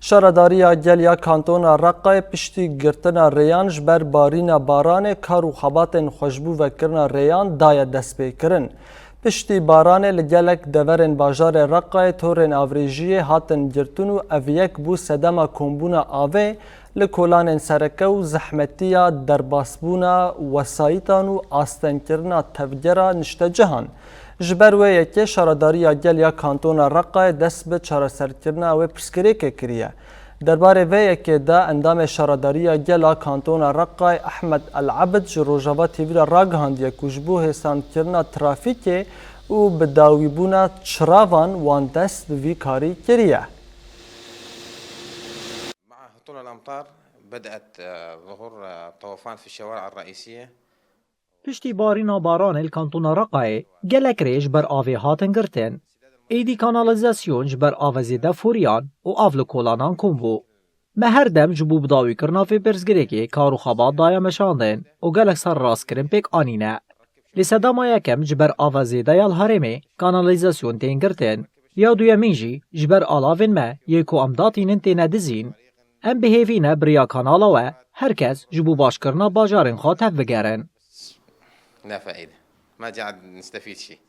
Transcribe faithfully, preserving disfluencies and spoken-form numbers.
Şaredariya Gel ya Kantona Reqayê piştî girtina rêyan ji ber barîna baranê kar û xebatên xweşbû vekirina rêyan daye destpêkirin. Piştî baranê li gelek deverên bajarê Reqayê torên avrêjiyê hatin girtin û ev yek bû sedema kombûna avê li kolanên sereke û zehmetiya derbasbûna wesayîtan û astengkirina tevgera niştecihan. Ji ber wê yekê Şaredariya Gel ya Kantona Reqayê dest bi çareserkirina wê pirsgirêkê kiriye. Derbarê vê yekê de endamê Şaredariya Gel a Kantona Reqayê Ehmed El Ebid ji Rojava T V re ragihandiye ku ji bo hêsankirina trafîkê û bidawîbûna çiravan wan dest bi vî karî kiriye. مع هطول الأمطار بدأت آه، ظهور آه، طوفان في الشوارع الرئيسية. Piştî barîna baranê li kantona Reqayê gelek rê ji ber avê hatin girtin. Êdî kanalizasyon ji ber ava zêde foriyan û av li kolanan kom bû. Me her dem ji bo bidawîkirina vê pirsgirêkê kar û xebat daye meşandin û gelek serrastkirin pêk anîne. Lê sedema yekem ji ber ava zêde ya li herêmê kanalizasyon tên girtin. Ya duyemîn jî ji ber alavên me yê ku em datînin têne dizîn. Em bi hêvî ne bi riya kanala we her kes ji bo başkirina bajarên xwe tev bigerin. لا فائدة. ما قاعد نستفيد شيء.